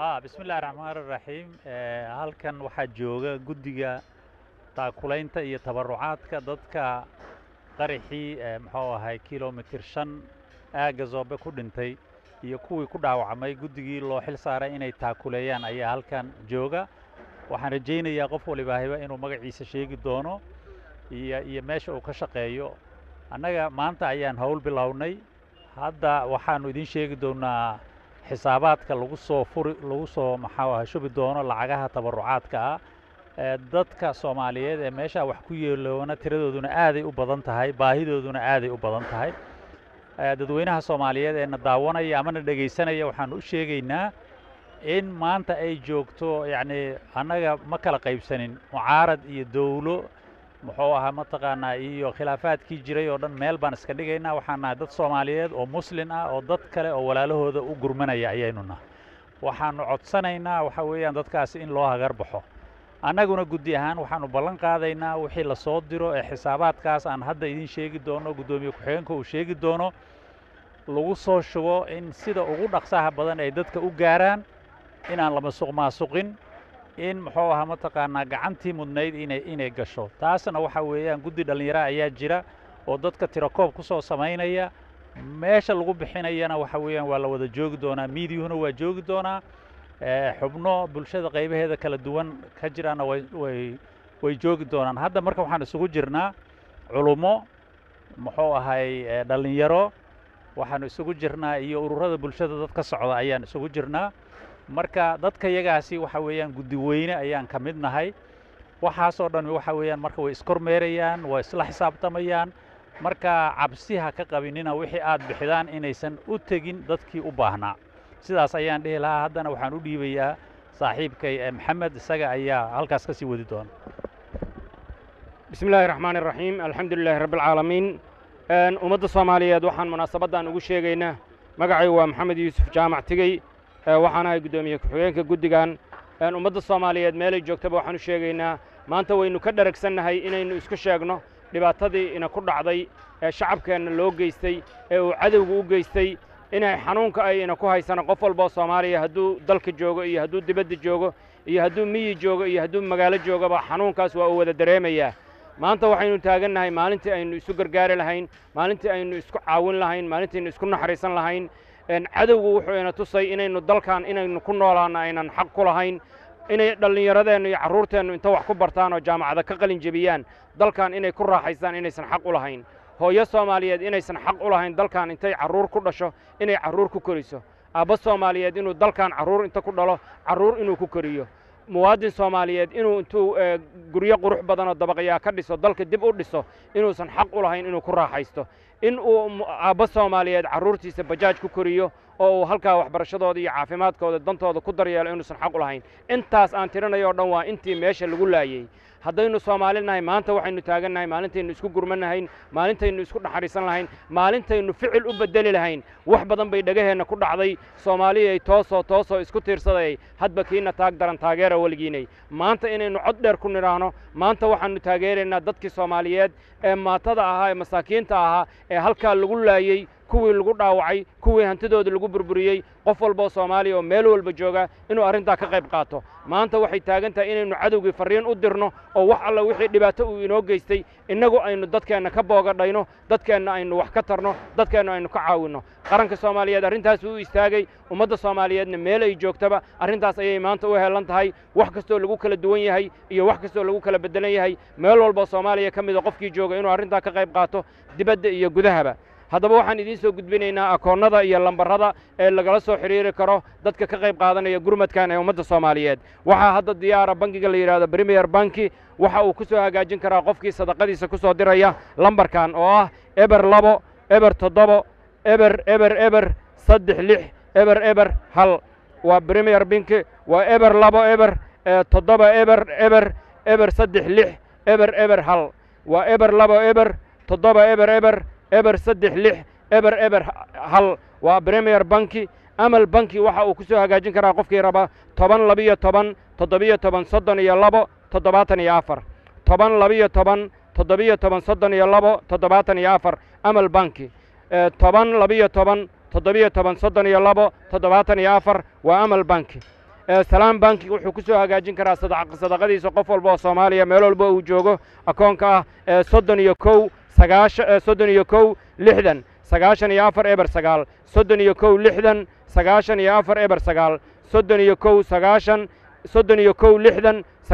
Bismi illahi raxmaan raxiim. Halkan waxaa jooga guddiga taakulaynta iyo tabarucaadka dadka qaraxii, muxuu ahay, kilomitir 5 aagga Zoobe ku dhintay iyo kuwii ku dhaawacmay. Guddigii loo xil saaray inay taakuleeyaan ayaa halkan jooga. Waxaan rajaynayaa qof walibaahiba inuu magaciisa sheegi doono iyo meesha uu ka shaqeeyo. Annaga maanta ayaan howl bilownay. Hadda waxaannu idiin sheegi doonaa xisaabaadka lagu soo furi, lagu soo, maxaa ahay, shubi doono lacagaha tabarucaadka ah. Dadka Soomaaliyeed ee meeshaa wax ku yeeloona tiradooduna aaday u badan tahay, baahidooduna aaday u badan tahay. Dadweynaha Soomaaliyeed ee na daawanaya ama na dhegaysanaya waxaanu u sheegaynaa in maanta ay joogto, yacni, annaga ma kala qaybsanin mucaarad iyo dowlo, muxuu ahaa, mataqaanaa, iyo khilaafaadkii jiray oo dhan meel baan iska dhigaynaa. Waxaan nahay dad Soomaaliyeed oo Muslin ah oo dad kale oo walaalahooda u gurmanaya ayaynu nahay. Waxaanu codsanaynaa waxa weeyaan dadkaasi in loo hagar baxo. Annaguna guddi ahaan waxaanu ballan qaadaynaa wixii la soo diro ee xisaabaadkaas aan hadda idiin sheegi doono, guddoomiye ku-xigeenka uu sheegi doono, lagu soo shubo in sida ugu dhaqsaha badan ay dadka u gaaraan, inaan la masuq maasuqin, in, muxuu ahaa, mataqaanaa, gacantii mudnayd inay gasho. Taasna waxa weeyaan guddi dhallinyaro ayaa jira oo dadka tirakoob ku soo samaynaya. Meesha lagu bixinayana waxa weeyaan waa la wada joogi doonaa, miidiyuhuna waa joogi doonaa, xubno bulshada qaybaheeda kala duwan ka jiraana way joogi doonaan. Hadda marka waxaan isugu jirnaa culummo, muxuu ahay, dhallinyaro waxaanu isugu jirnaa iyo ururada bulshada dad ka socda ayaan isugu jirnaa. Marka dadka yagaasi waxa weeyaan guddi weyne ayaan ka mid nahay. Waxaasoo dhan waxa weeyaan marka way iskormeerayaan, way isla xisaabtamayaan. Marka cabsi ha ka qabinina wixii aad bixidaan inaysan u tegin dadkii u baahnaa. Sidaas ayaan dhihi lahaa. Haddana waxaan u dhiibayaa saaxiibkay Maxamed, isaga ayaa halkaas ka sii wadi doona. Bismi illaahi raxmaani raxiim, alxamdu lilaahi rabbi alcaalamiin. Ummadda Soomaaliyeed waxaan munaasabaddan ugu sheegaynaa, magacaygu waa Maxamed Yuusuf Jaamac Tigey, waxaan ahay guddoomiye ku-xigeenka guddigan. Ummadda Soomaaliyeed meelay joogtaba waxaan u sheegaynaa maanta waynu ka dheragsannahay inaynu isku sheegno dhibaatadii ina ku dhacday ee shacabkeenna loo geystay ee uu cadowgu u geystay, inay xanuunka ay ina ku haysano. Qof walboo Soomaaliya, hadduu dalka joogo iyo hadduu dibadda joogo iyo hadduu miyi joogo iyo hadduu magaalo joogaba, xanuunkaas waa uu wada dareemayaa. Maanta waxaynu taagannahay maalintii aynu isu gargaari lahayn, maalintii aynu isku caawin lahayn, maalintiaynu isku naxariisan lahayn. Cadowgu wuxuu ina tusay inaynu dalkan inaynu ku noolaanno aynan xaq ku lahayn, inay dhallinyaradeennu iyo carruurteennu inta wax ku bartaan oo jaamacada ka qalin jebiyaan dalkan inay ku raaxaystaan inaysan xaq u lahayn, hooyo Soomaaliyeed inaysan xaq u lahayn dalkan intay carruur ku dhasho inay carruur ku koriso, aabba Soomaaliyeed inuu dalkan carruur inta ku dhalo carruur inuu ku koriyo, muwaadin Soomaaliyeed inuu intuu guryo qurux badan oo dabaqyaa ka dhiso dalka dib u dhiso inuusan xaq u lahayn inuu ku raaxaysto, in uu aabba Soomaaliyeed carruurtiisa bajaaj ku koriyo oo uu halkaa waxbarashadooda iyo caafimaadkooda dantooda ku daryeelo inuusan xaq u lahayn. Intaas aan tirinayo o dhan waa intii meesha lagu laayey. Haddaynu Soomaali nahay, maanta waxaynu taagannahay maalintaynu isku gurman lahayn, maalintaynu isku naxariisan lahayn, maalintaynu ficil u beddeli lahayn. Wax badan bay dhegaheenna ku dhacday. Soomaaliyay, toosoo toosoo isku tiirsadayay, hadba kiina taag daran taageera weligiinay. Maanta inaynu cod dheer ku nidhaahno, maanta waxaannu taageeraynaa dadkii Soomaaliyeed ee maatada ahaa ee masaakiinta ahaa ee halkaa lagu laayey, kuwii lagu dhaawacay, kuwii hantidooda lagu burburiyey. Qof walboo Soomaaliya oo meel walba jooga inuu arrintaa ka qayb qaato. Maanta waxay taagan tahay inaynu cadowgii farriin u dirno oo wax alla wixii dhibaato uu inoo geystay innagu aynu dadkeenna ka boogadhayno, dadkeenna aynu wax ka tarno, dadkeenna aynu ka caawinno. Qaranka Soomaaliyeed arrintaas u istaagay. Ummadda Soomaaliyeedna meel ay joogtaba arrintaas ayay maanta u heellan tahay. Wax kastoo lagu kala duwan yahay iyo wax kastoo lagu kala beddelan yahay, meel walba Soomaaliya ka mida qofkii jooga inuu arrintaa ka qayb qaato, dibadda iyo gudahaba. Haddaba waxaan idiin soo gudbinaynaa akoonnada iyo lambarrada ee lagala soo xidhiiri karo dadka ka qayb qaadanaya gurmadkan ee ummadda Soomaaliyeed. Waxaa hadda diyaara bangiga la yidhahdo Premier Banki. Waxa uu ku soo hagaajin karaa qofkii sadaqadiisa ku soo diraya lambarkan oo ah 0207000360001. Waa Premier Banki, waa 0207000360001. Waa 0207000360001, waa Premier Banki. Amal Banki waxa uu ku soo hagaajin karaa qofkii raba 1012173274, 1012173274, Amal Banki. 1012173274 waa Amal Banki. Salaam Banki wuxuu ku soo hagaajin karaa sadaqadiisa qof walba oo Soomaaliya meel walba uu joogo akoonka ah 31 9 31 60 94 0 9 31 60 94 0 9 31 9 31 60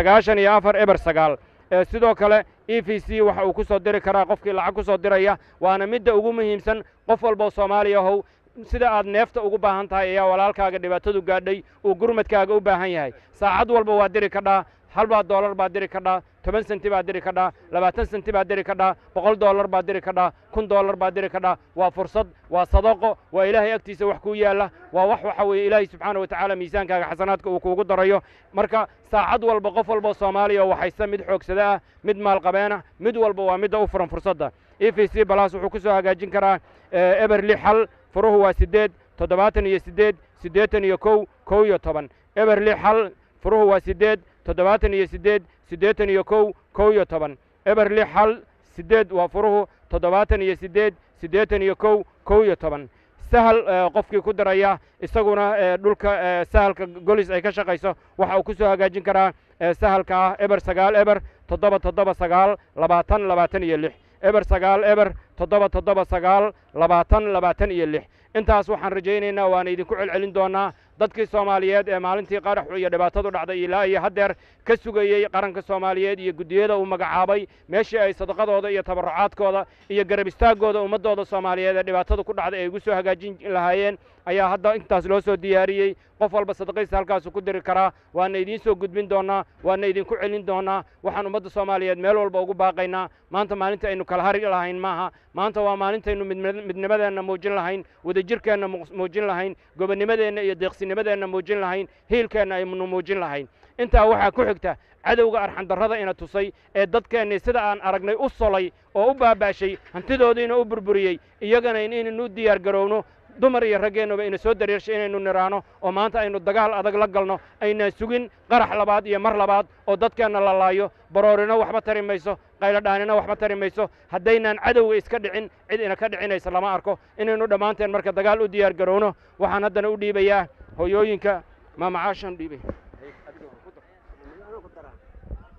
94 0 9. Sidoo kale EVC waxa uu ku soo diri karaa qofkii lacag ku soo diraya, waana midda ugu muhiimsan. Qof walba oo Soomaaliya ahow, sida aad neefta ugu baahan tahay ayaa walaalkaaga dhibaatadu gaadhay uu gurmadkaaga u baahan yahay. Saacad walba waa diri kadhaa, hal baa doolar baad diri kadhaa, 10 senti baad diri kadhaa, 20 senti baad diri kadhaa, 100 doolar baad diri kadhaa, 1000 doolar baad diri kadhaa. Waa fursad, waa sadaqo, waa Ilaahay agtiisa wax kuu yaalla, waa wax waxa weeye Ilaahay subxaana wa tacaala miisaankaaga xasanaadka uu kuugu darayo. Marka saacad walba qof walba oo Soomaaliya oo waxaysta, mid xoogsada ah, mid maalqabeen ah, mid walba waa midda u furan fursadda. EVC Plus wuxuu ku soo hagaajin karaa 0 6 1, furuhu waa 8 78 81 11, 0 6 1, furuhu waa 8 78 81 11, 0 6 1 8 waa furuhu 78 81 11. Sahal qofkii ku daraya isaguna dhulka Sahalka Golis ay ka shaqayso waxa uu ku soo hagaajin karaa Sahalka ah 0 9 0 7 7 9 20 26, 0 9 0 7 7 9 20 26. Intaas waxaan rajaynaynaa, waana idinku celcelin doonaa, dadkii Soomaaliyeed ee maalintii qaraxu iyo dhibaatadu dhacday ilaa iyo haddeer ka sugayey qaranka Soomaaliyeed iyo guddiyada uu magacaabay meeshii ay sadaqadooda iyo tabarrucaadkooda iyo garab istaaggooda ummaddooda Soomaaliyeed ee dhibaatada ku dhacday ay ugu soo hagaajin lahaayeen ayaa hadda intaas loo soo diyaariyey. Qof walba sadaqadiisa halkaasu ku diri karaa, waana idiin soo gudbin doonaa, waana idinku celin doonaa. Waxaan ummadda Soomaaliyeed meel walba ugu baaqaynaa, maanta maalinta aynu kala hari lahayn maaha. Maanta waa maalintaynu midnimadeenna muujin lahayn, wadajirkeenna muujin lahayn, gobonnimadeenna iyo deeqsinimadeenna muujin lahayn, hiilkeenna aynu muujin lahayn. Intaa waxaa ku xigta cadowga arxandarrada ina tusay ee dadkeennii sida aan aragnay u solay oo u baabaashay, hantidoodiina u burburiyey, iyagana inaynu u diyaar garowno, dumar iyo raggeennuba ina soo dareershay inaynu niraano oo maanta aynu dagaal adag la galno, aynaan sugin qarax labaad iyo mar labaad oo dadkeenna la laayo. Baroorino waxba tari mayso, qayladhaanina waxba tari mayso haddaynaan cadowga iska dhicin. Cid ina ka dhicinaysa lama arko. Inaynu dhammaanteen marka dagaal u diyaar garowno. Waxaan haddana u dhiibayaa hooyooyinka, maamacaashaan dhiibay.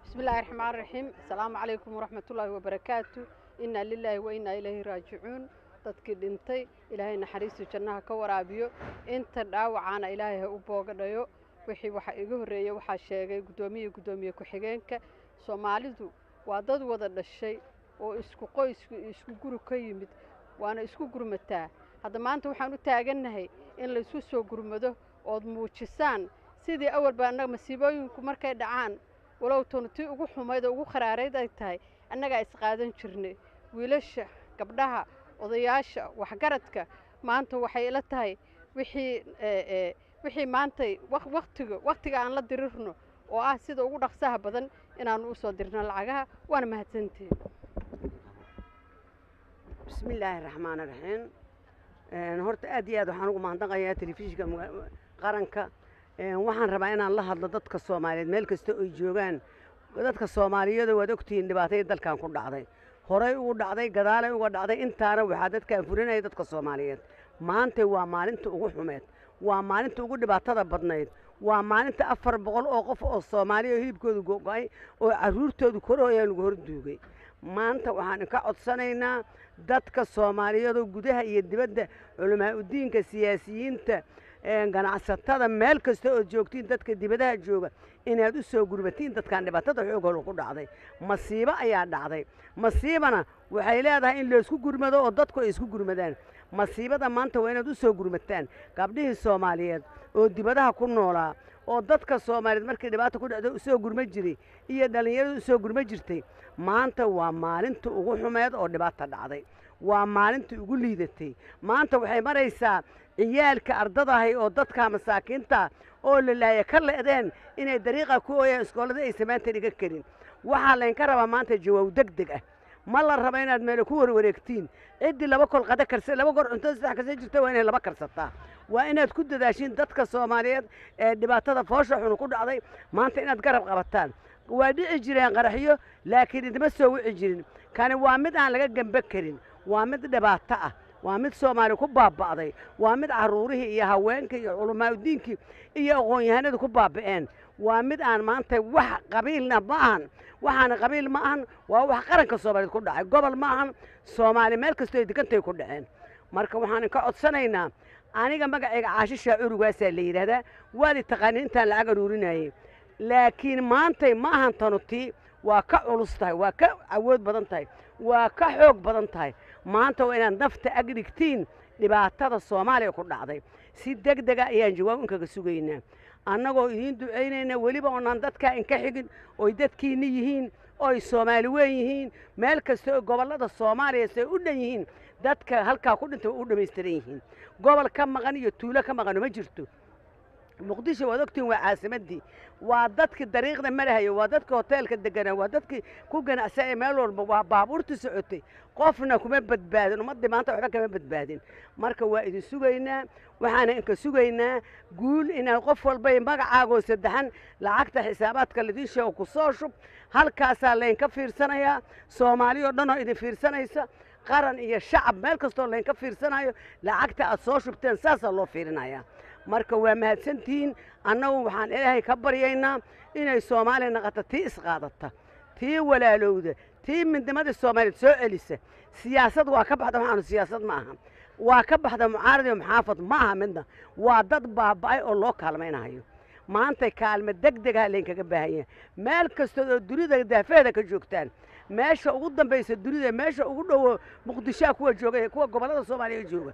بسم الله الرحمن الرحيم، السلام عليكم ورحمة الله وبركاته. إنا لله وإنا إليه راجعون. Dadkii dhintay Ilaahay naxariistu jannaha ka waraabiyo, inta dhaawacaana Ilaahay ha u boogadhayo. Wixii waxa iga horreeyey waxaa sheegay guddoomiye, guddoomiye ku-xigeenka. Soomaalidu waa dad wada dhashay oo isku qoysku iyo isku guri ka yimid, waana isku gurmataa. Hadda maanta waxaan u taagannahay in laysu soo gurmado ood muujisaan sidii awalba annaga masiibooyinku markay dhacaan, walow tanu tii ugu xumayd oo ugu kharaarayd ay tahay, annagaa isqaadan jirnay, wiilasha, gabdhaha, odayaasha, waxgaradka. Maanta waxay ila tahay wixii maantay waktiga waktiga aan la dirirno oo ah sida ugu dhaqsaha badan inaanu u soo dirno lacagaha. Waana mahadsantihiin. Bismi illaahi raxmaan raxiim. Horta aad iyo aad waxaan ugu mahadnaqayaa telefishinka qaranka. Waxaan rabaa inaan la hadlo dadka Soomaaliyeed meel kasta oy joogaan. Dadka Soomaaliyeed, waad ogtihiin dhibaatada dalkan ku dhacday, horey ugu dhacday, gadaalay uga dhacday. Intaana waxaa dadkaan fulinaya dadka Soomaaliyeed. Maanta waa maalinta ugu xumeed, waa maalinta ugu dhibaatada badnayd, waa maalinta 400 oo qof oo Soomaaliya oo hilibkoodu gogo'ay oo carruurtoodu korooyaa lagu horduugay. Maanta waxaan ka codsanaynaa dadka Soomaaliyeed oo gudaha iyo dibadda, culamaa udiinka, siyaasiyiinta, ganacsatada, meel kasta oo joogtiin, dadka dibadaha jooga, inaad u soo gurbatiin dadkan dhibaatada xoog holu ku dhacday. Masiibo ayaa dhacday, masiibana waxay leedahay in laysku gurmado oo dadku ay isku gurmadaan. Masiibada maanta waa inaad u soo gurmataan gabdhihii Soomaaliyeed oo dibadaha ku noolaa oo dadka Soomaaliyeed markii dhibaata ku dhacdo usoo gurma jiray iyo dhallinyaradu usoo gurma jirtay. Maanta waa maalinta ugu xumeed oo dhibaata dhacday, waa maalinta ugu liidatay. Maanta waxay maraysaa ciyaalka ardadahay oo dadka masaakiinta oo la laaya ka le'deen inay dariiqa ku ooyaan, iskoolada aysan maanta dhiga karin. Waxaa laynka rabaa maanta jawaab deg deg ah. Ma la raba inaad meelo ku warwareegtiin. Ciddii laba kol qada karsa, laba goor cunto saddex karsan jirta, waa inay laba karsataa. Waa inaad ku dadaashiin dadka Soomaaliyeed ee dhibaatada foosha xun ku dhacday maanta inaad garab qabataan. Waa dhici jireen qaraxyo, laakiin idima soo wici jirin. Kani waa mid aan laga gembe karin, waa mid dhibaato ah. Waa mid Soomaali ku baaba'day, waa mid carruurihii iyo haweenkii iyo culamaauddiinkii iyo aqoon-yahanada ku baaba'een. Waa mid aan maanta wax qabiilna ma ahan, waxaana qabiil ma ahan, waa wax qaranka Soomaaliyeed ku dhacay. Gobol ma ahan, Soomaali meel kastoo ay degantay ku dhaceen. Marka waxaan ka codsanaynaa, aniga magacayga Caasho Shaacurigaasaa la yidhaahdaa, waad i taqaanin intaan lacag aruurinayay, laakiin maantay ma ahan tanu tii, waa ka culus tahay, waa ka awood badan tahay, waa ka xoog badan tahay. Maanta waa inaad nafta ag dhigtiin dhibaatada Soomaaliya ku dhacday. Si deg dega ayaan jawaab inkaga sugaynaa, annagoo idiin ducaynayna weliba oonaan dadkaa inka xigin, oy dadkiinna yihiin, oy Soomaali weyn yihiin, meel kasta oo gobollada Soomaaliya say u dhan yihiin. Dadka halkaa ku dhintay waa u dhammaystiran yihiin, gobol ka maqan iyo tuulo ka maqano ma jirto. Muqdisho waad ogtihiin, waa caasimaddii, waa dadkii dariiqda marahayo, waa dadkii hoteelka deganaa, waa dadkii ku ganacsanaya meel walba, waa baabuurtii socotay. Qofna kuma badbaadin, ummaddii maanta waxba kama badbaadin. Marka waa idin sugaynaa, waxaana inka sugaynaa guul, inaad qof walbay magacaagoo saddexan lacagta xisaabaadka laidiin sheego ku soo shub. Halkaasaa laynka fiirsanayaa, Soomaali oo dhan oo idin fiirsanaysa, qaran iyo shacab meel kastoo laynka fiirsanayo, lacagta aad soo shubteen saasaa loo fiirinayaa. Marka waa mahadsantihiin. Annagu waxaan Ilaahay ka baryaynaa inay Soomaaliya naqato tii isqaadata, tii walaalowda, tii midnimadii Soomaaliyeed soo celisa. Siyaasad waa ka baxda, waxaanu siyaasad ma aha, waa ka baxda. Mucaarad iyo muxaafad ma aha midna, waa dad baaba'ay oo loo kaalmaynahayo. Maanta kaalme deg degaha laynkaga baahan yahay, meel kasta oo dunida daafeeda ka joogtaan, meesha ugu dambaysa dunida, meesha ugu dhowo Muqdishoa kuwa jooga, kuwa gobollada Soomaaliya jooga,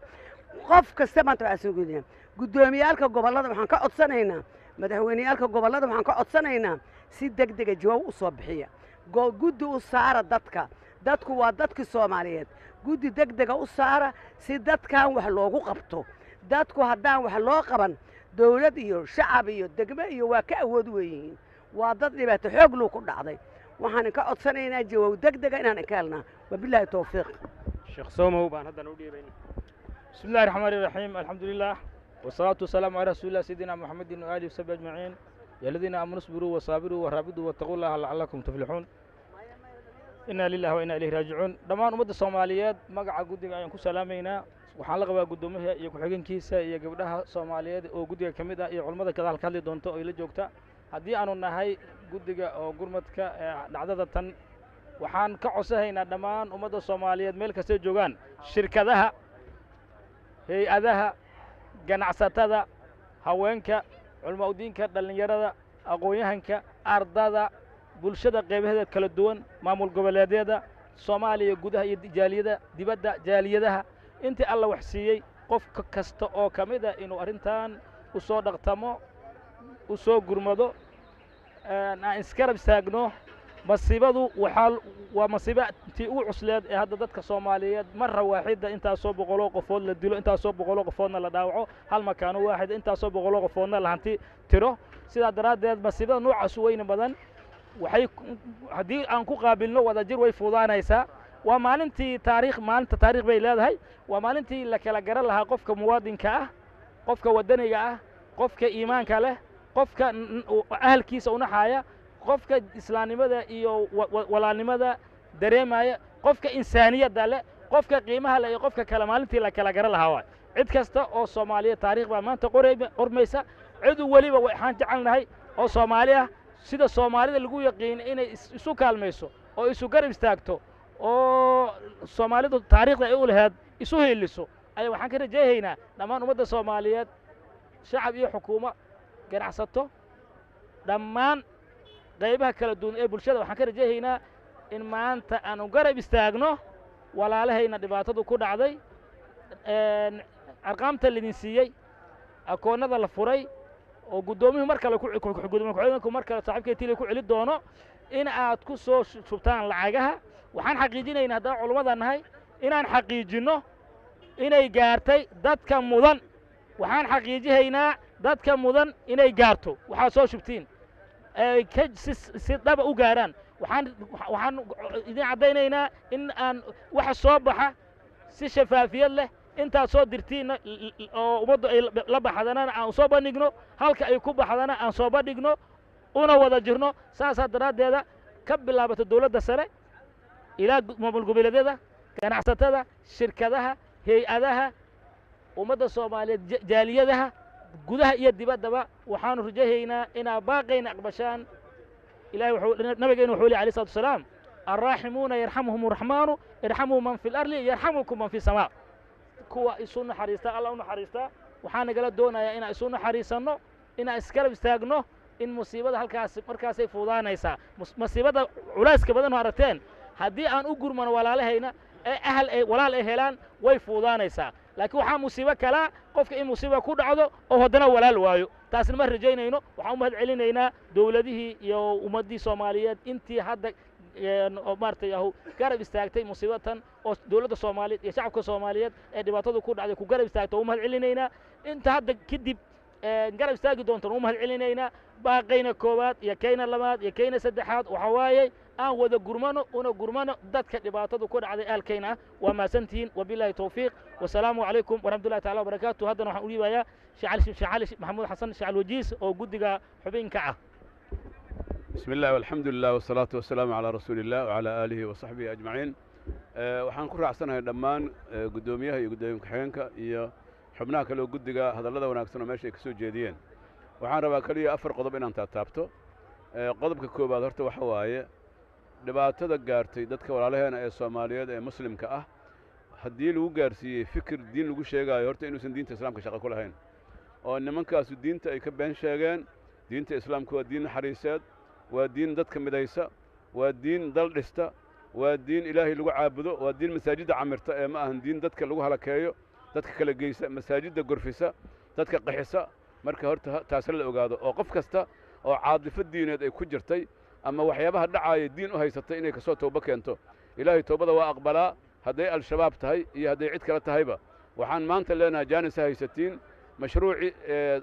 qof kasta maanta waxaa soo gudaya. Guddoomiyaalka gobollada waxaan ka codsanaynaa, madaxweyneyaalka gobollada waxaan ka codsanaynaa, si deg dega jawaab u soo bixiya, guddi u saara dadka. Dadku waa dadkii Soomaaliyeed. Guddi deg dega u saara si dadkan wax loogu qabto. Dadku haddaan wax loo qaban, dawlad iyo shacab iyo degmo iyo waa ka awood weyihiin. Waa dad dhibaato xoog luu ku dhacday. Waxaan ka codsanaynaa jawaab deg dega inaan inka helnaa. Wabilaahi towfiiq. Sheekh Somow baan haddana u dhiibayna. بسم الله الرحمن الرحيم، الحمد لله والصلاة والسلام على رسول الله سيدنا محمد وآله وصحبه أجمعين. يا الذين آمنوا اصبروا وصابروا ورابطوا واتقوا الله لعلكم تفلحون. إنا لله وإنا إليه راجعون. Dhammaan ummadda Soomaaliyeed magaca guddiga ayaan ku salaamaynaa. Waxaan la qabaa guddoomiyaha iyo ku-xigeenkiisa iyo gabdhaha Soomaaliyeed oo guddiga ka mid ah iyo culammada gadaal ka hadli doonta oo ila joogta. Haddii aanu nahay guddiga oo gurmadka ee dhacdada tan, waxaan ka codsahaynaa dhammaan ummadda Soomaaliyeed meel kastay joogaan, shirkadaha, hay-adaha, ganacsatada, haweenka, culamaa udiinka, dhallinyarada, aqoon-yahanka, ardada, bulshada qaybaheeda kala duwan, maamul goboleedyada Soomaaliya gudaha iyo jaaliyada dibadda, jaaliyadaha, intii Alla wax siiyey, qof kasta oo ka mid a inuu arrintan u soo dhaqtamo, u soo gurmado, aan iskarab istaagno. Masiibadu waxaa waa masiibo intii ugu cusleed ee hadda dadka Soomaaliyeed marra waaxida intaasoo boqoloo qofood la dilo, intaasoo boqoloo qofoodna la dhaawaco hal makaano waaxida, intaasoo boqoloo qofoodna la hanti tiro. Sidaa daraaddeed masiibada noocaas weyna badan waxay haddii aan ku qaabilno wadajir way fuudaanaysaa. Waa maalintii taariikh, maalinta taariikh bay leedahay. Waa maalintii la kala garan lahaa qofka muwaadinka ah, qofka waddaniga ah, qofka iimaanka leh, qofka ahalkiisa unaxaaya, qofka islaamnimada iyo walaalnimada dareemaya, qofka insaaniyadda leh, qofka qiimaha leh iyo qofka kale. Maalintii la kala garan lahaa waay. Cid kasta oo Soomaaliya taariikh baa maanta qormaysa. Cid weliba waxaan jecelnahay oo Soomaali ah, sida Soomaalida lagu yaqiin inay isu kaalmayso oo isu garab istaagto oo Soomaalidu taariikhda ay u laheed isu hiiliso, ayaa waxaan ka rajayhaynaa dhammaan ummadda Soomaaliyeed, shacab iyo xukuumo, ganacsato, dhammaan qaybaha kala duwan ee bulshada, waxaan ka rajayhaynaa in maanta aanu garab istaagno walaalahayna dhibaatadu ku dhacday. Arqaamta laidin siiyey, akoonnada la furay oo guddoomiyuhu mar kale, gudoomiye ku-xigeenku mar kale saaxiibkay Tili ku celi doono, in aad ku soo shubtaan lacagaha. Waxaan xaqiijinaynaa haddaan culummada nahay inaan xaqiijinno inay gaartay dadka mudan. Waxaan xaqiijihaynaa dadka mudan inay gaarto waxaad soo shubtiin, ay ka si dhaba u gaaraan. Waxaan idin caddaynaynaa in aan waxa soo baxa si shafaafiyad leh intaad soo dirtiinna oo ummaddu ay la baxdanana aan soo bandhigno, halka ay ku baxdana aan soo bandhigno, una wada jirno. Saasaa daraaddeeda ka bilaabato dawladda sare ilaa maamul goboleedyada, ganacsatada, shirkadaha, Hay-adaha ummadda Soomaaliyeed, jaaliyadaha gudaha iyo dibaddaba, waxaanu rajahaynaa inaa baaqayna aqbashaan. Ilahay wuxuu nabigeenu wuxuu leeyahy alayhi salatu wasalaam: "Alraaximuuna yarxamuhum raxmaanu, irxamuu man fi larli yarxamukum man fi samaa." Kuwa isu naxariista Alla u naxariistaa. Waxaa nagala doonayaa inaan isu naxariisanno, inaan isgarab istaagno, in musiibada halkaas markaasay fuudaanaysaa. Masiibada culayska badan oo aragteen, haddii aan u gurmano walaalahayna ee ahal ay walaal ay helaan, way fuudaanaysaa. Laakiin waxaa musiibo kalaa qofka in musiiba ku dhacdo oo haddana walaal waayo, taasna ma rajaynayno. Waxaan u mahad celinaynaa dowladihii iyo ummaddii Soomaaliyeed intii hadda oo maaragtay ahu garab istaagtay musiibatan, oo dowladda Soomaaliyeed iyo shacabka Soomaaliyeed ee dhibaatadu ku dhacday ku garab istaagtay. U mahad celinaynaa inta hadda kadib garab istaagi doontan, u mahad celinaynaa. Baaqayna koowaad iyo kayna labaad iyo kayna saddexaad waxaa waaye aan wada gurmano, una gurmano dadka dhibaatadu ku dhacday aalkayna ah. Waa mahadsantihiin. Wabillahi towfiiq, wasalaamu calaykum waraxmatullahi taala wabarakaatu. Haddana waxaan u dhiibayaa Sheekh Cali Maxamuud Xasan, Sheekh Alwajiis, oo guddiga xubinka ah. بسم الله والحمد لله والصلاة والسلام على رسول الله وعلى آله وصحبه أجمعين. Waxaan ku raacsanahay dhammaan guddoomiyaha iyo guddoomiye ku-xigeenka iyo xubnaha kale oo guddiga hadallada wanaagsan oo meesha ay ka soo jeediyeen. Waxaan rabaa keliya afar qodob inaan taataabto. Qodobka koowaad horta waxa waaye dhibaatada gaartay dadka walaalaheena ee Soomaaliyeed ee Muslimka ah. Haddii lagu gaarsiiyey fikir diin lagu sheegaayo, horta inuusan diinta Islaamka shaqo ku lahayn oo nimankaasu diinta ay ka been sheegeen. Diinta Islaamka waa diin naxariiseed, waa diin dadka midaysa, waa diin dal dhista, waa diin Ilaahay lagu caabudo, waa diin masaajidda camirta ee ma ahan diin dadka lagu halakeeyo, dadka kala geysa, masaajidda gorfisa, dadka qaxisa. Marka horta taasna la ogaado oo qof kasta oo caadifo diineed ay ku jirtay ama waxyaabaha dhacaaya diin u haysatay inay kasoo toobo keento. Ilaahay toobada waa aqbalaa, hadday Al-Shabaab tahay iyo hadday cid kale tahayba. Waxaan maanta leenahay jaanis ha haysatiin. Mashruucii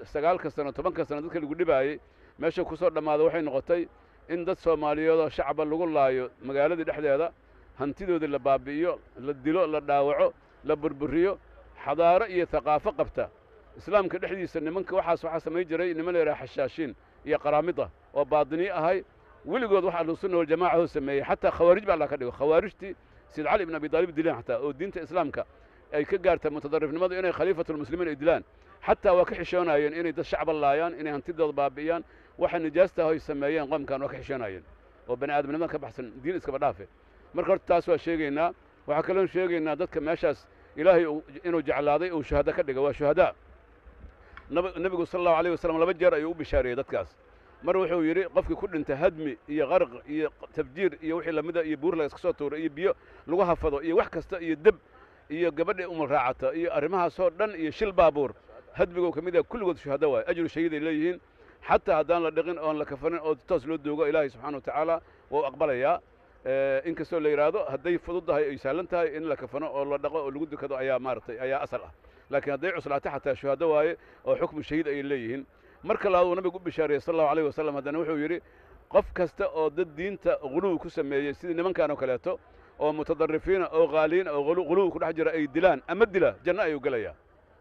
9-ka sano, 10-ka sano dadka lagu dhibaayey meesha ku soo dhammaada waxay noqotay in dad Soomaaliyeed oo shacaba lagu laayo magaaladii dhexdeeda, hantidoodii la baabi'iyo, la dilo, la dhaawaco, la burburiyo, xadaaro iyo thaqaafo qabta Islaamka dhexdiisa. Nimanka waxaas waxaa samayn jiray niman la yidhaha Xashaashiin iyo Qaraamida oo baadiniye ahay. Weligood waxa Ahlusunna Waljamaca hoo sameeyey, xataa khawaarij ba Allah ka dhigo, khawaarijtii Sayid Cali ibn Abi Daalib dileen xataa, oo diinta Islaamka ay ka gaarta mutadarrifnimadu inay khaliifatulmuslimiin ay dilaan, xataa waa ka xishoonayeen inay dad shacba laayaan, inay hantidooda baabi'iyaan. Waxa nijaasta ay sameeyeen qoomkan waa ka xishoonayeen oo bani aadamnimada ka baxsan, diin iskaba dhaafe. Marka horta taas waa sheegaynaa. Waxaa kaloon sheegaynaa dadka meeshaas Ilaahay inuu jeclaaday uu shuhada ka dhiga, waa shuhadaa. Nebigu sala Allahu alayh wasalam laba jeer ayuu u bishaareeyey dadkaas. Mar wuxuu yidhi qofkii ku dhintay hadmi iyo qarq iyo tafjiir iyo wixii lamida iyo buur laga iska soo tuuro iyo biyo lagu hafado iyo wax kasta iyo deb iyo gabadha umul raacata iyo arrimahaasoo dhan iyo shil baabuur, hadmiguu ka mid yahay, kulligood shuhada waaye, ajru shahiid ay leeyihiin. Xataa haddaan la dhiqin oon la kafanin oo toos loo doogo, Ilaahay subxaana wa tacaala waa u aqbalayaa. Inkastoo la yidhaahdo hadday fududahay ay sahlan tahay in la kafano oo la dhaqo oo lagu dukado ayaa maaragtay ayaa asal ah, laakiin hadday cuslaato xataa shuhado waaye oo xukmu shahiid ayay leeyihiin. Marka labaad uu nabigu u bishaariyey sala Allahu alayh wasalam, haddana wuxuu yidhi qof kasta oo dad diinta ghuluw ku sameeyey sidii nimankan oo kaleeto oo mutadarifiina oo haaliin oo ghuluw ku dhex jira ay dilaan ama dila, janno ayuu gelayaa.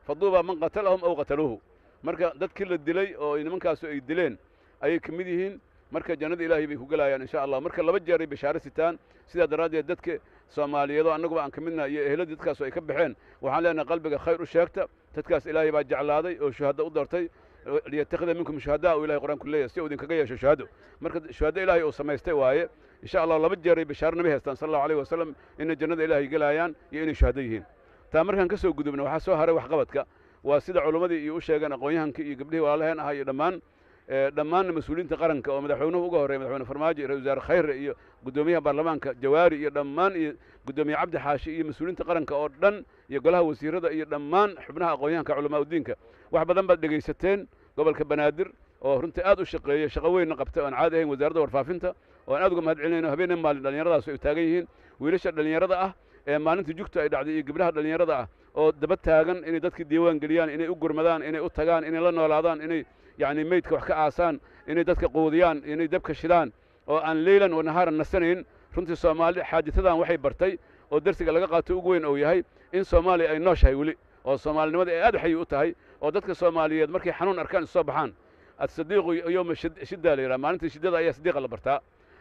Faduuba man qatalahum aw qataluuhu. Marka dadkii la dilay oo nimankaasu ay dileen ayay ka mid yihiin. Marka jannada Ilaahay bay ku gelayaan insha Allah. Marka laba jeer ay bishaaro sitaan. Sidaa daraaddeed dadka Soomaaliyeed oo annaguba aan ka midnahay iyo ehladii dadkaasu ay ka baxeen, waxaan leenahay qalbiga khayr u sheegta. Dadkaas Ilaahay baa jeclaaday oo shuhado u doortay. "Liyattakhida minkum shuhadaa" uu Ilahay Qur-aanku leeyahay, si uu idinkaga yeesho shuhado. Marka shuhado Ilaahay uu samaystay waaye insha Allah. Laba jeer ay bishaaro nabi haystaan sala Allahu alayh wasalam, inay jannada Ilaahay gelayaan iyo inay shuhado yihiin. Taa markaan ka soo gudubna, waxaa soo haray waxqabadka. Waa sida culimmadii iyo u sheegeen aqoon-yahankii iyo gabdhihii walaalaheen ahaa iyo dhammaan mas-uuliyiinta qaranka oo madaxweynuhu uga horreeyay, Madaxweyne Farmaajo iyo Ra-isul Wasaare Khayre iyo guddoomiyaha baarlamaanka Jawaari iyo dhammaan iyo guddoomiye Cabdi Xaashi iyo mas-uuliyiinta qaranka oo dhan iyo golaha wasiirada iyo dhammaan xubnaha aqoon-yahanka, culamaa udiinka. Wax badan baad dhegaysateen. Gobolka Banaadir oo runtii aad u shaqeeyey, shaqo weynna qabtay oon caadi ahayn, wasaaradda warfaafinta oo aan aad uga mahad celinayno, habeenna maalin dhallinyaradaas ay taagan yihiin, wiilasha dhallinyarada ah ee maalinta jugta ay dhacday iyo gabdhaha dhallinyarada ah oo daba taagan inay dadkii diiwaan geliyaan, inay u gurmadaan, inay u tagaan, inay la noolaadaan, inay yacni meydka wax ka aasaan, inay dadka quudiyaan, inay dabka shidaan, oo aan leylan wa nahaaran nasanayn. Runtii Soomaali xaadithadan waxay bartay oo darsiga laga qaato ugu weyn uu yahay in Soomaaliya ay nooshahay weli oo soomaalinimada ay aad xayi u tahay oo dadka Soomaaliyeed markay xanuun arkaan isu soo baxaan. "Asadiiqu yowma shidda" la yidhaha, maalinta shiddada ayaa sadiiqa la bartaa.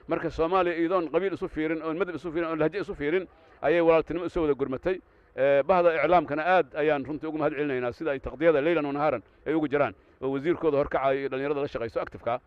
Marka Soomaaliya iyadoon qabiil isu fiirin, oon madab isu fiirin, oon lahjo isu fiirin ayay walaaltinimo isu wada gurmatay. Bahda iclaamkana aad ayaan runtii ugu mahad celinaynaa sida ay taqdiyada leylan wa nahaaran ay ugu jiraan, oo wasiirkooda horkacayo iyo dhallinyarada la shaqayso active-ka.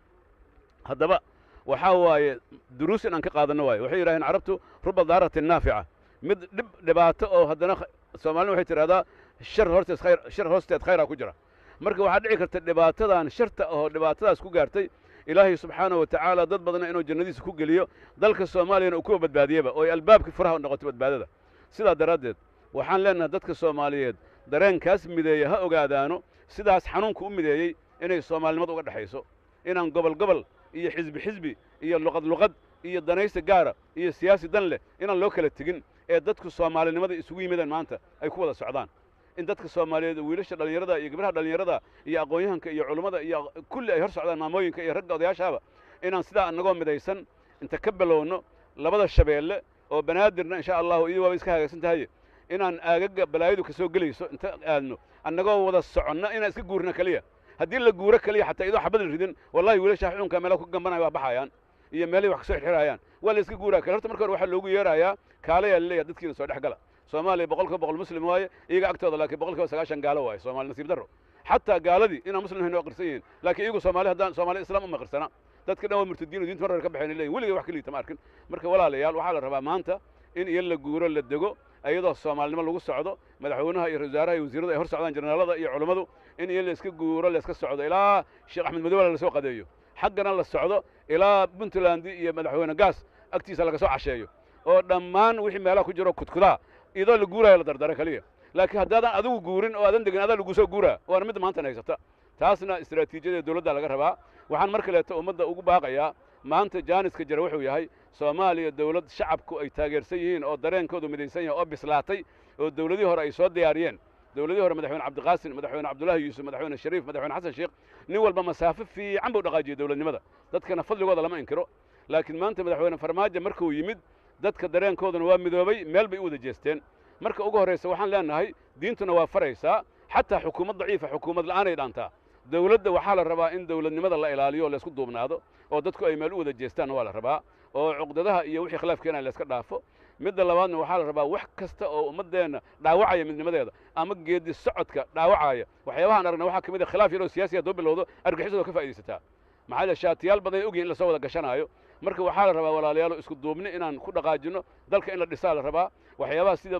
Haddaba waxaa waaye duruus in aan ka qaadanno waaye. Waxay yidhahdeen Carabtu: "رب ضارة نافعة." Mid dhib dhibaato oo haddana Soomaalina waxay tidhahdaa: "Shar horteed khayr, shar hoosteed khayraa ku jira." Marka waxaa dhici karta dhibaatadan sharta oo dhibaatadaas ku gaartay, Ilaahay subxaanahu wa tacaala dad badanna inuu jannadiisa ku geliyo, dalka Soomaaliyana uu kuwa badbaadiyeba, oo ay albaabkii furaha u noqoto badbaadada. Sidaa daraaddeed waxaan leenahay dadka Soomaaliyeed dareenkaas mideeya ha ogaadaano sidaas xanuunku u mideeyey inay soomaalinimada uga dhexayso, inaan gobol gobol iyo xisbi xisbi iyo luqad luqad iyo danaysi gaara iyo siyaasi dan leh inaan loo kala tegin, ee dadku soomaalinimada isugu yimideen maanta ay ku wada socdaan, in dadka Soomaaliyeed, wiilasha dhallinyarada iyo gabdhaha dhallinyarada iyo aqoon-yahanka iyo culummada iyo kulli ay hor socdaan, maamooyinka iyo ragga odayaashaaba, inaan sidaa annagoo midaysan inta ka bilowno labada Shabeelle oo Banaadirna, insha Allahu, iyadu waaba iska hagaagsan tahay, inaan aagaga balaayadu ka soo gelayso inta aadno, annagoo wada soconna, inaan iska guurno keliya. Haddii la guuro keliya, xataa iyadoo xabad la ridin, wallahi wiilasha xunka meelaha ku gambanaya waa baxayaan iyo meelihii wax kasoo xirxirayaan, waa la iska guuraa kale. Horta marka hore waxaa loogu yeerayaa kaalayaa laleeyahay, dadkiina soo dhex gala. Soomaaliya 100% muslim waaye iyaga agtooda, laakiin 90% gaalo waaye Soomaali. Nasiib darro, xataa gaaladii inaan muslim ahayn waa qirsan yihiin, laakiin iyagu Soomaali haddaan Soomaali Islaam uma qirsana. Dadka dhan waa murtadiin oo diinta mar hore ka baxeen leeyihin. Weligay wax ka liita ma arkin. Marka walaalayaal, waxaa la rabaa maanta in iyo la guuro, la dego, iyadoo soomaalinimo lagu socdo, madaxweynaha iyo ra-isul wasaaraha iyo wasiiradu ay hor socdaan, generaalada iyo culummadu, in iyo la iska guuro, la iska socdo ilaa Sheekh Axmed Madoobe la soo qadeeyo, xaggana la socdo ilaa Puntland iyo madaxweyne Gaas agtiisa laga soo casheeyo, oo dhammaan wixii meelaha ku jiro kudkudaa iyadoo la guuraayo la dardaro kaliya. Laakiin haddaadan adigu guurin oo aadan degin, adaa lagu soo guuraa, waana midda maantan haysata. Taasna istaraatiijiyada dowladda laga rabaa. Waxaan mar kaleeto ummadda ugu baaqayaa, maanta jaaniska jira wuxuu yahay Soomaaliya dowlad shacabku ay taageersan yihiin oo dareenkoodu midaysan yahay oo bislaatay oo dowladihii hore ay soo diyaariyeen. Dowladihii hore, madaxweyne Cabdiqaasim, madaxweyne Cabdullaahi Yuusuf, madaxweyne Shariif, madaxweyne Xasan Sheekh, nin walba masaafo fiican buu dhaqaajiyey dowladnimada, dadkana fadligooda lama inkiro. Laakiin maanta madaxweyne Farmaajo markuu yimid, dadka dareenkooduna waa midoobay, meel bay u wada jeesteen. Marka ugu horraysa waxaan leenahay, diintuna waa faraysaa, xataa xukuumad daciifa xukuumad la'aanay dhaantaa. Dowladda waxaa la rabaa in dowladnimada la ilaaliyo oo laysku duubnaado oo dadku ay meel u wada jeestaan waa la rabaa, oo cuqdadaha iyo wixii khilaaf keenaya layska dhaafo. Midda labaadna waxaa la rabaa wax kasta oo ummaddeenna dhaawacaya midnimadeeda ama geedi socodka dhaawacaya. Waxyaabahaan aragna waxaa ka mid a khilaaf yar oo siyaasi hadduu bilowdo, argixisadu ka faa'iidaysataa. Maxaa yeele shaatiyaal badan ay ogyihin in lasoo wada gashanaayo. Marka waxaa la rabaa, walaalayaal, isku duubni inaan ku dhaqaajino dalka, in la dhisaa la rabaa. Waxyaabaha sida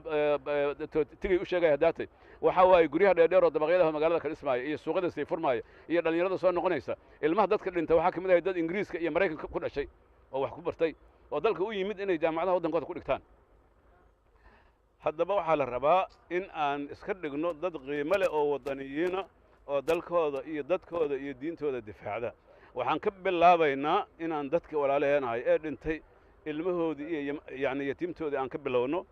Tigay u sheegaya haddaatay waxaa waaye guryaha dheerdheer oo dabaqyadaha magaalada ka dhismaaya iyo suuqyada sii furmaaya iyo dhallinyarada soo noqonaysa. Ilmaha dadka dhinta waxaa ka mid ahay dad Ingiriiska iyo Maraykanka ku dhashay oo wax ku bartay oo dalka u yimid inay jaamacadaha waddankooda ku dhigtaan. Haddaba waxaa la rabaa in aan iska dhigno dad qiimo leh oo waddaniyiina oo dalkooda iyo dadkooda iyo diintooda difaacda. Waxaan ka bilaabaynaa inaan dadka walaalaheenahay ee dhintay ilmahoodii iyo yacni yatiimtoodii aan ka bilowno,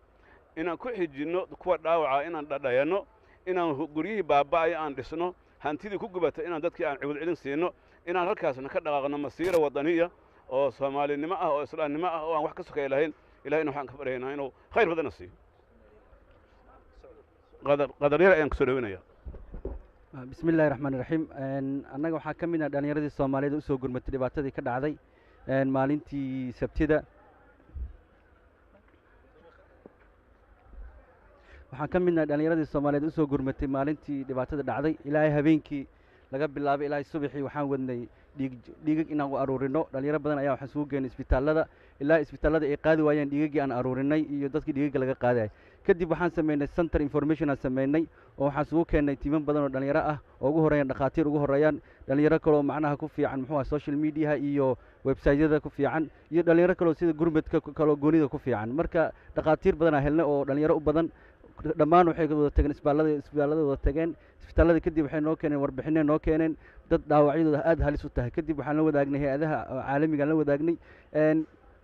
inaan ku xijinno kuwa dhaawaca, inaan dhadhayanno, inaan guryihii baaba'aya aan dhisno, hantidii ku gubata inaan dadkii aan ciwad celin siino, inaan halkaasna ka dhaqaaqno masiira waddaniya oo soomaalinimo ah oo islaamnimo ah oo aan wax ka sokaya lahayn. Ilahayna waxaan ka baryaynaa inuu khayr badana siiyo. Qadar Qadaryar ayaan kusoo dhaweynaya. Bismi illaahi raxmaan iraxiim. Annaga waxaa ka mid ah dhallinyaradii Soomaaliyeed usoo gurmatay dhibaatadii ka dhacday maalintii Sabtida. Waxaan ka midnahay dhallinyaradii Soomaaliyeed usoo gurmatay maalintii dhibaatada dhacday. Ilaahay habeenkii laga bilaabay ilaahay subaxii waxaan wadnay dhiig, dhiigag inaan u aruurino. Dhalinyaro badan ayaa waxaan isugu geynay isbitaallada ilaa isbitaallada ay qaadi waayeen dhiigagii aan aruurinay iyo dadkii dhiigaga laga qaadayay. Kadib waxaan sameynay center information aan sameynay oo waxaan isugu keennay tiiman badan oo dhalinyaro ah oo ugu horreeyaan dhakhaatiir, ugu horreeyaan dhalinyaro kale oo macnaha ku fiican muxuu ah social mediaha iyo website-yada ku fiican, iyo dhalinyaro kale oo sida gurmadka kaloo goonida ku fiican. Marka dhakhaatiir badan aan helnay oo dhalinyaro u badan. Dhammaan waxay wada tageen isbitaallada, isbitaallada wada tageen. Isbitaallada kadib waxay noo keeneen warbixinay noo keeneen dad dhaawacyadooda aad halis u tahay. Kadib waxaan la wadaagnay hay-adaha caalamiga aan la wadaagnay.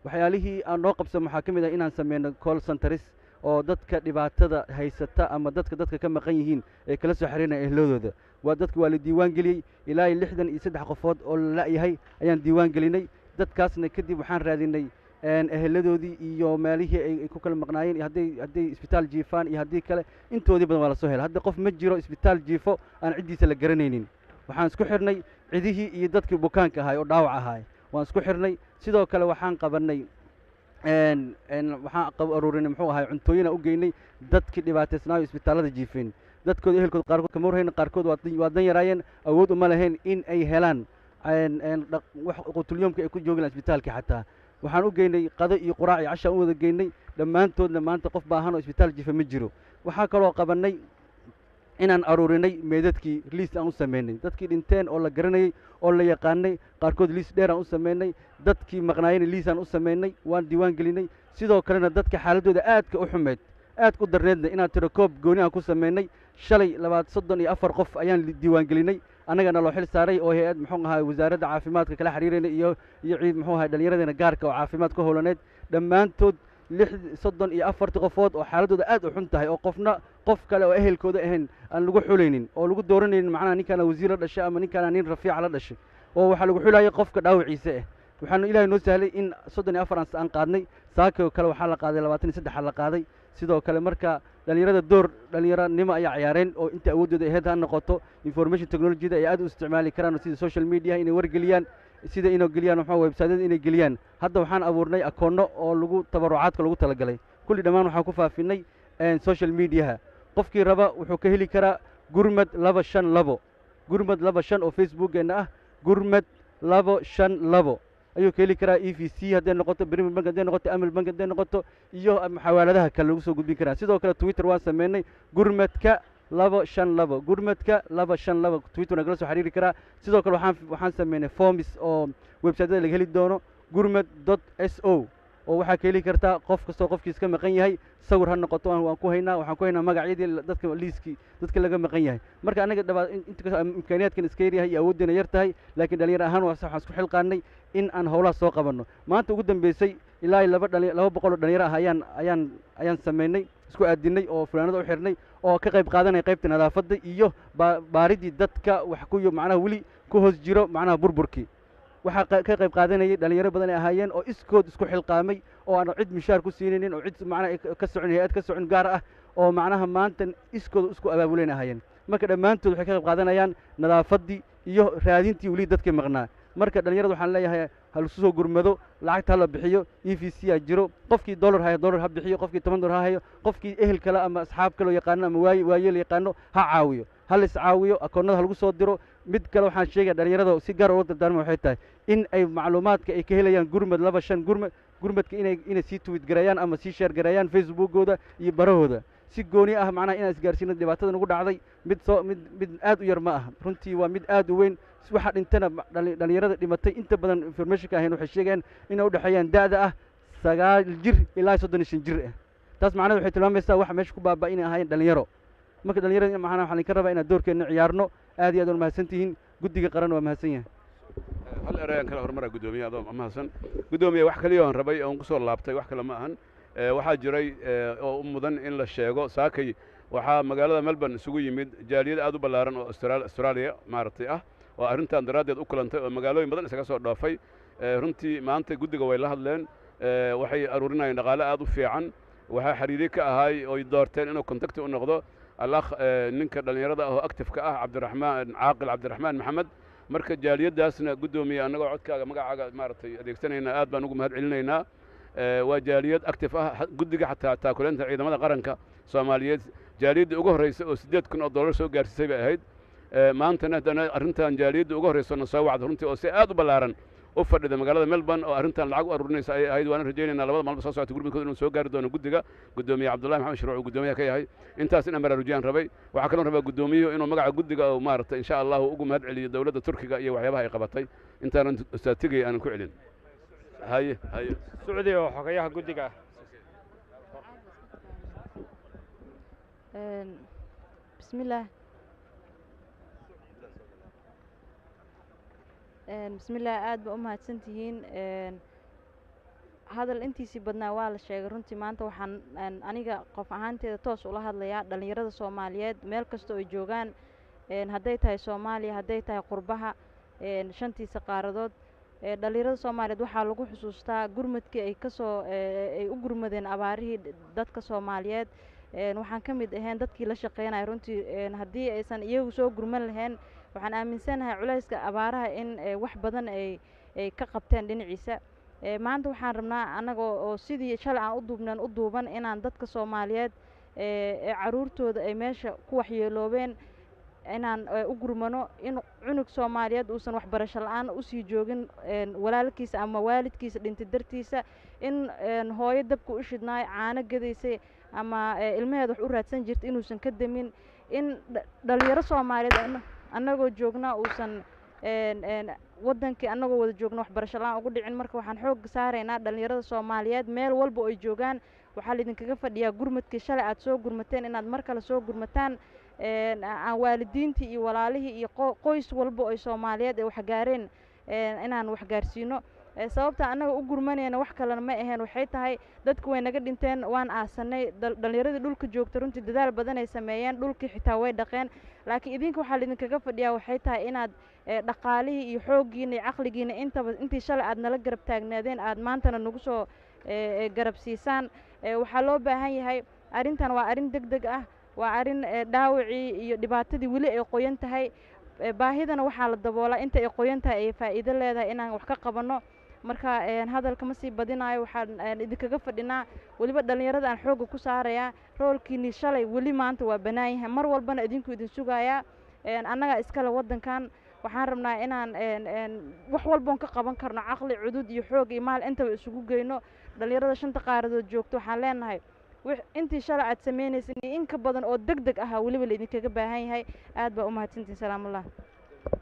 Waxyaalihii aan noo qabsan waxaa ka mid ah inaan sameyno call centers oo dadka dhibaatada haysata ama dadka ka maqan yihiin ay kala soo xiriirayaan ehladooda. Waa dadka waa la diiwaan geliyey, ilaa iyo 63 qofood oo la la'yahay ayaan diiwaan gelinay. Dadkaasna kadib waxaan raadinay eheladoodii iyo meelihii ay ku kala maqnaayeen iyo hadday isbitaal jiifaan iyo haddii kale. Intoodii badan waa la soo helay. Hadda qof ma jiro isbitaal jiifo aan ciddiisa la garanaynin. Waxaan isku xirnay cidihii iyo dadkii bukaanka ahaay oo dhaawac ahaay, waan isku xirnay. Sidoo kale waxaan qabannay Een een waxaan aruurinay, muxuu ahay, cuntooyina u geynay dadkii dhibaataysnaayo isbitaallada jiifeen. Dadkooda ehelkooda qaarkood kama warhayn, qaarkood waa dan yaraayeen, awood uma lahayn in ay helaan een een wax qutulyomka ay ku joogi lahaan isbitaalka. Xataa waxaan u geynay qado iyo quraac iyo cashaan u wada geynay dhammaantoodna. Maanta qof baahan oo isbitaal jiifa ma jiro. Waxaa kaloo qabannay inaan aruurinay meedadkii, liis aan u sameynay dadkii dhinteen oo la garanayey oo la yaqaanay. Qaarkood liis dheer aan u sameynay, dadkii maqnaayena liis aan u sameynay, waan diiwaan gelinay. Sidoo kalena dadka xaaladooda aadka u xumeyd, aadka u darneedna, inaan tiro koob gooni aan ku sameynay. Shalay 34 qof ayaan diiwaan gelinay, annagana loo xil saaray oo hay-ad, muxuu ahaa, wasaaradda caafimaadka kala xiriirayna iyo ciid, muxuu ahay, dhallinyaradeena gaarka oo caafimaad ku howlaneed. Dhammaantood 34-ti qofood oo xaaladooda aad u xun tahay, oo qofna qof kale oo ehelkooda ahayn aan lagu xulaynin oo lagu dooranaynin, macnaha ninkaana wasiir la dhashay ama ninkaana nin rafiica la dhashay, oo waxaa lagu xulayay qofka dhaawaciisa ah. Waxaanu Ilaahay noo sahlay in 34 aan qaadnay. Saakoo kale waxaa la qaaday 23 la qaaday sidoo kale. Marka dhallinyarada door dhallinyaranimo ayaa ciyaareen oo inta awooddooda ahayd ha noqoto information technologyda ay aad u isticmaali karaan, oo sida social media inay wargeliyaan, sida inay geliyaan, waxaa website-yada inay geliyaan. Hadda waxaan abuurnay akoonno oo lagu tabarucaadka lagu talagalay. Kulli dhammaan waxaan ku faafinay social mediaha. Qofkii raba wuxuu ka heli karaa Gurmad 252, Gurmad 25 oo Facebookeenna ah. Gurmad 252 ayuu ka heli karaa. EVC hadday noqoto, Premier Bank hadday noqoto, Amal Bank hadday noqoto iyo xawaaladaha kale lagu soo gudbin karaa. Sidoo kale Twitter waan sameynay, Gurmadka 252, Gurmadka 252 Twitter waan kala soo xiriiri karaa. Sidoo kale waxaan sameynay forms oo website-yada laga heli doono, gurmad.so, oo waxaa ka heli kartaa qof kastoo qofkiis ka maqan yahay. Sawir ha noqoto, waan ku haynaa, waxaan ku haynaa magacyadii dadka, liiskii dadka laga maqan yahay. Marka anaga dhaba inta kastoo imkaaniyaadkan iska yaryahay iyo awooddeena yar tahay, laakiin dhalinyaro ahaan waxaan isku xilqaanay in aan howlaha soo qabanno. Maanta ugu dambeysay ilaa iyo 200 oo dhalinyaro ah ayaan sameynay, isku aadinay oo fulaanada u xirnay oo ka qayb qaadanaya qaybta nadaafadda iyo baaridii dadka wax ku macnaha weli ku hoos jiro, macnaha burburkii. Waxaa ka qayb qaadanayay dhalinyaro badan ay ahaayeen oo iskood isku xilqaamay oo aan cid mishaar ku siinaynin oo cid macnaha ka socon, hay-ad ka socon gaar ah, oo macnaha maanta iskooda isku abaabuleen ahaayeen. Marka dhammaantood waxay ka qayb qaadanayaan nadaafaddii iyo raadintii weli dadkii maqnaa. Marka dhalinyarada waxaan leeyahay ha lasu soo gurmado, lacagta ha la bixiyo. EVC a jiro. Qofkii dollar hayo dollar ha bixiyo, qofkii $10 ha hayo, qofkii ehel kale ama asxaab kale oo yaqaano ama waayeel yaqaano ha caawiyo, ha la iscaawiyo, akoonnada ha lagu soo diro. Mid kale waxaan sheegaya dhalinyarada si gaar uga dardaarma, waxay tahay in ay macluumaadka ay ka helayaan Gurmad 25, gurmadka inay sii tweet gareeyaan ama sii share gareeyaan Facebookooda iyo barahooda si gooni ah, macnaha inaan isgaarsiino. Dhibaatada nagu dhacday mid soo mid mid aad u yar ma aha, runtii waa mid aad u weyn. Waxa dhintana dhalinyarada dhimatay inta badan informationka ahayn waxay sheegayaan inay u dhexeeyaan da'da ah 9 jir ilaa 35 jir ah. Taas macnaheed waxay tilmaamaysaa waxa meesha ku baaba inay ahaayeen dhalinyaro. Marka dhalinyarada macnaha waxaan idinka rabaa inaad doorkeenna ciyaarno. Aad iyo aad waa mahadsan tihiin. Guddiga qaran waa mahadsan yahay. Hal erayaan kala horumara, guddoomiye, adoo mahadsan. Guddoomiye, wax kaliya oon rabay oon kusoo laabtay wax kale ma ahan. Waxaa jiray oo u mudan in la sheego, saakay waxaa magaalada Melbourne isugu yimid jaaliyad aad u ballaaran oo Australia maaragtay ah oo arrintan daraaddeed u kulantay oo magaalooyin badan isaga soo dhoofay. Runtii maanta guddiga way la hadleen, waxay aruurinayeen dhaqaale aad u fiican. Waxaa xiriiri ka ahaay oy doorteen inuu contact u noqdo alakh ninka dhallinyarada ah oo active-ka ah, Cabdiraxmaan Caaqil, Cabdiraxmaan Maxamed. Marka jaaliyaddaasna, guddoomiye, annagoo codkaaga magacaaga maaragtay adeegsanayna, aad baan ugu mahad celinaynaa. Waa jaaliyad active ah. Guddiga xataa taakuleynta ciidamada qaranka Soomaaliyeed jaaliyadda ugu horreysa oo $8,000 soo gaarsiisay bay ahayd. Maantana haddana arrintan jaaliyadda ugu horreysa na soo wacda runtii oo si aad u ballaaran u fadhida magaalada Melbourne oo arrintan lacag u aruurinaysa ayay ahayd. Waana rajaynaynaa labada maalmo soo socota gurmadkooda inuu soo gaari doono guddiga, guddoomiye Cabdullahi Maxamed Shuruuc uu guddoomiyaha ka yahay. Intaas inaan baraarujiyaan rabay. Waxaa kaloo rabaa guddoomiyuhu inuu magaca guddiga oo maaragtay insha Allahu ugu mahad celiyo dowladda Turkiga iyo waxyaabaha ay qabatay intaanan ustaad Tigay aanan ku celin. Haye haye. Sucdi oo xogayaha guddiga ah. Bismillaah. Bismillaah, aad ba u mahadsantihiin. Hadal intiisii badnaa waa la sheegay. Runtii maanta waxaan aniga qof ahaanteeda toos ula hadlayaa dhallinyarada Soomaaliyeed meel kasta oo ay joogaan, hadday tahay Soomaaliya, hadday tahay qurbaha shantiisa qaaradood. Dhallinyarada Soomaaliyeed waxaa lagu xusuustaa gurmadkii ay kasoo ay u gurmadeen abaarihii dadka Soomaaliyeed. Waxaan ka mid ahayn dadkii la shaqeynaya. Runtii haddii aysan iyagu soo gurman lahayn, waxaan aaminsanahay culayska abaaraha in wax badan ay ka qabteen dhinaciisa. Maanta waxaan rabnaa annaga oo sidii shalay aan u duubneen u duuban inaan dadka Soomaaliyeed ee caruurtooda ay meesha ku waxyeeloobeen inaan u gurmano, in cunug Soomaaliyeed uusan waxbarasho la-aan usii joogin walaalkiisa ama waalidkiisa dhintay dartiisa, in hooyo dabka u shidnaay, caano gadaysay ama ilmaheeda wax u raadsan jirta inuusan ka damin, in dhalinyaro Soomaaliyeed annagoo joognaa uusan waddankii annagoo wada joogna waxbarasho la-aan ugu dhicin. Marka waxaan xoogga saaraynaa dhalinyarada Soomaaliyeed meel walba ay joogaan, waxaa laidinkaga fadhiyaa gurmadkii shalay aad soo gurmateen inaad mar kale soo gurmataan, aan waalidiintii iyo walaalihii iyo qoys walba oy Soomaaliyeed ay waxgaareen inaan waxgaarsiino. Sababta annaga u gurmanayna wax kalena ma aheen, waxay tahay dadku way naga dhinteen, waan aasanay. Dhallinyaradii dhulka joogta runtii dadaal badan ay sameeyeen, dhulkii xitaa way dhaqeen, laakiin idinka waxaa laidinkaga fadhiyaa waxay tahay inaad dhaqaalihii iyo xooggiina iyo caqligiina intaba intii shalay aad nala garab taagnaadeen aad maantana nagu soo garab siisaan. Waxaa loo baahan yahay, arrintan waa arrin deg deg ah, waa arrin dhaawacii iyo dhibaatadii weli ay qoyan tahay, baahidana waxaa la daboolaa inta ay qoyan tahay ay faa'iido leedahay inaan wax ka qabanno. Marka hadalka ma sii badinayo, waxaan idinkaga fadhinaa weliba dhallinyarada aan xoogga ku saarayaa, roolkiinii shalay weli maanta waa bannaan yahay, mar walbana idinku idin sugayaa. Annagaa iskale waddankan, waxaan rabnaa inaan wax walboon ka qaban karno, caqli, cudud iyo xoog iyo maal intaba isugu geyno. Dhallinyarada shanta qaaradood joogto waxaan leenahay intii shalay aad sameynaysan iyo in ka badan oo deg deg ahaa weliba laidinkaga baahan yahay. Aad baa u mahadsantihin. Salaamullah.